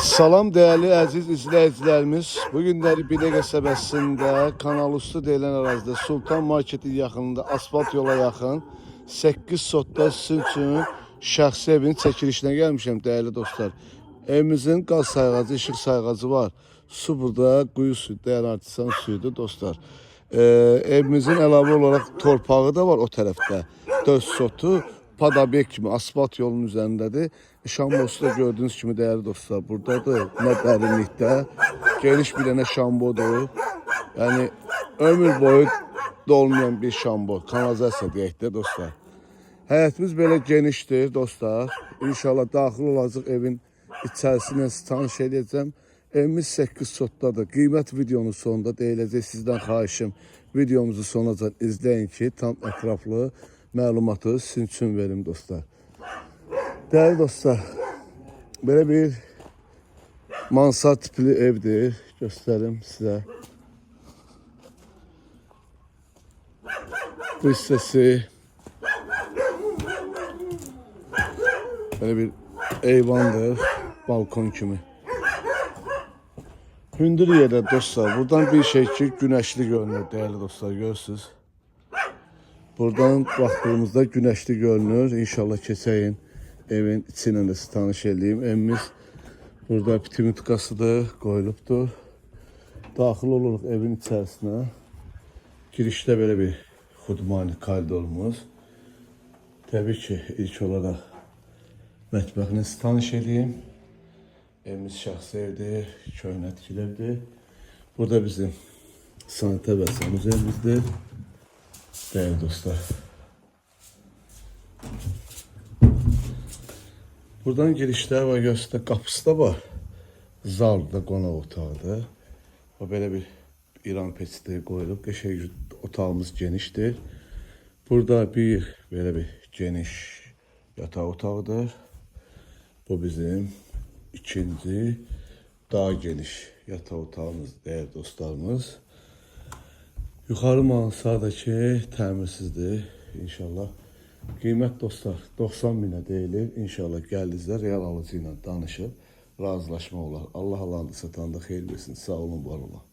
Salam değerli əziz izləyicilərimiz. Bu günləri Bilə qəsəbəsində Kanalüstü deyilən ərazidə Sultan Marketin yaxınında asfalt yola yaxın 8 sotda sizin üçün şəxsi evin çəkilişinə gəlmişəm dəyərli dostlar. Evimizin qaz sayğacı, işıq sayğacı var. Su burada quyu suyu, dəyər artisan suyudur dostlar. Evimizin əlavə olaraq torpağı da var o tərəfdə. 4 sotu Padabek kimi asfalt yolunun üzərindədir. Şambosu da gördüyünüz kimi dəyərli dostlar buradadır. Nə dərinlikdə. Geniş bir dənə şambodur. Yəni ömür boyu dolmayan bir şambo. Kanalizasiya deyək də dostlar. Həyətimiz belə genişdir dostlar. İnşallah daxil olacaq evin içərisini sizi tanış eləyəcəm. Evimiz 8 sotdadır. Qiymət videonun sonunda deyiləcək. Sizdən xahişim videomuzu sonacan izləyin ki, tam ətraflı məlumatı sizin üçün verim dostlar. Dəyərli dostlar, belə bir mansard tipli evdir. Göstərim sizə. Bu hissəsi belə bir eyvandır, balkon kimi. Hündür yerdə dostlar, buradan bir şey ki, günəşli görünür dəyərli dostlar, görürsünüz. Buradan baxdığımızda günəşli görünür. İnşallah keçəyin evin içi ilə də sizi tanış eləyim. Evimiz burada pitimitkasıdır, qoyulubdur. Daxil oluruq evin içərisinə. Girişdə belə bir xudmani koridorumuz. Təbii ki, ilk olaraq mətbəxini sizi tanış eləyim. Evimiz şəxsi evdir, köhnə tikili evdir. Burada bizim sanitar və sanuzelimizdir. Değerli dostlar. Buradan girişlər var, göstər qapısı da var. Zalda qonaq otağıdır. O belə bir İran peçidi qoyulub. Qəşəng otağımız genişdir. Burada bir belə bir geniş yataq otağıdır. Bu bizim ikinci daha geniş yataq otağımız değerli dostlarımız. Yuxarı mansardakı təmirsizdir inşallah. Qiymət dostlar 90 minə deyilir. İnşallah gəldinizdə real alıcı ilə danışıb razılaşma olar. Allah alanı satanda xeyir versin. Sağ olun, var olun.